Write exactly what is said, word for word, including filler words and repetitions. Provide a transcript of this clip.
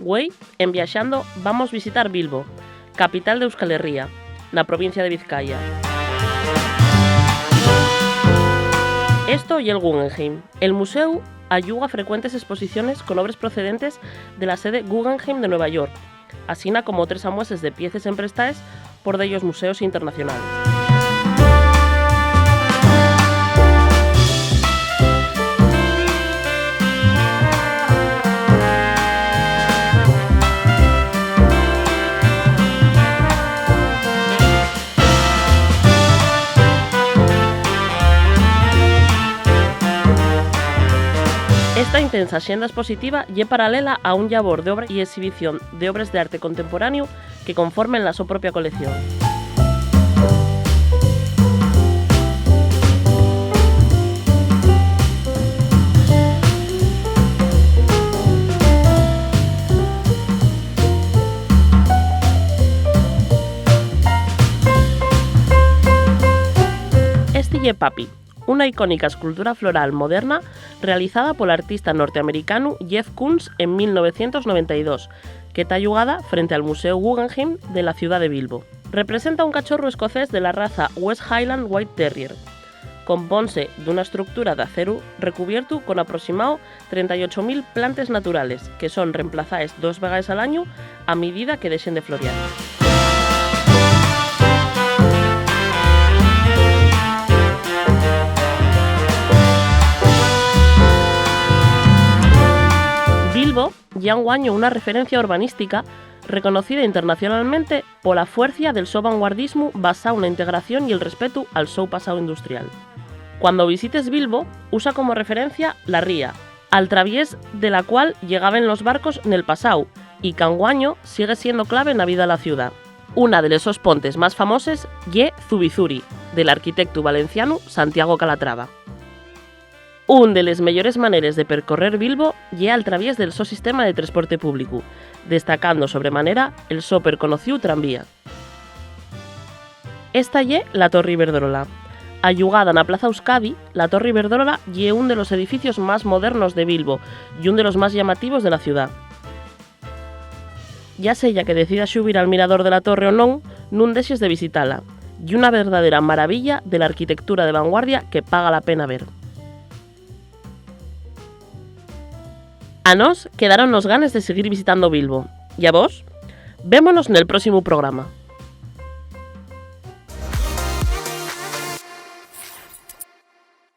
Güei, en Viaxando, vamos visitar Bilbo, capital d'Euskal Herria, na provincia de Vizcaya. Esto ye'l Guggenheim. El muséu alluga frecuentes esposiciones con obres procedentes de la sede Guggenheim de Nueva York, asina como otres amueses de pieces emprestaes por dellos museos internacionales. Esta intensa axenda expositiva ye paralela a un llabor d'obra y exhibición de obres d'arte contemporáneu que conformen la so propia colección. Esti ye Papi, una icónica escultura floral moderna realizada pol artista norteamericanu Jeff Koons en mil novecientos noventa y dos, que ta allugada frente al Muséu Guggenheim de la ciudá de Bilbo. Representa un cachorru escocés de la raza West Highland White Terrier. Compónse d'una estructura d'aceru recubiertu con aproximao trenta y ocho mil plantes naturales, que son remplazaes dos vegaes al añu a midida que dexen de floriar. Bilbo ye anguaño una referencia urbanística reconocida internacionalmente pola fuercia del so vanguardismu basáu na integración y el respetu al so pasáu industrial. Cuando visites Bilbo, usa como referencia la ría, al traviés de la cual llegaben los barcos nel pasáu y qu'anguaño sigue siendo clave na vida la ciudá. Una de les sos pontes más famoses ye Zubizuri, del arquitectu valencianu Santiago Calatrava. Un de les meyores maneres de percorrer Bilbo ye al traviés del so sistema de tresporte públicu, destacando sobremanera el so perconocíu tranvía. Esta ye la Torre Iberdrola. Allugada na Plaza Euskadi, la Torre Iberdrola ye un de los edificios más modernos de Bilbo y un de los más llamativos de la ciudá. Ya seya que decidas xubir al mirador de la torre o non, nun dexes de visitala. Ye una verdadera maravilla de la arquitectura de vanguardia que paga la pena ver. A nós quedáronnos ganes de siguir visitando Bilbo. ¿Y a vos? Vémonos nel próximu programa.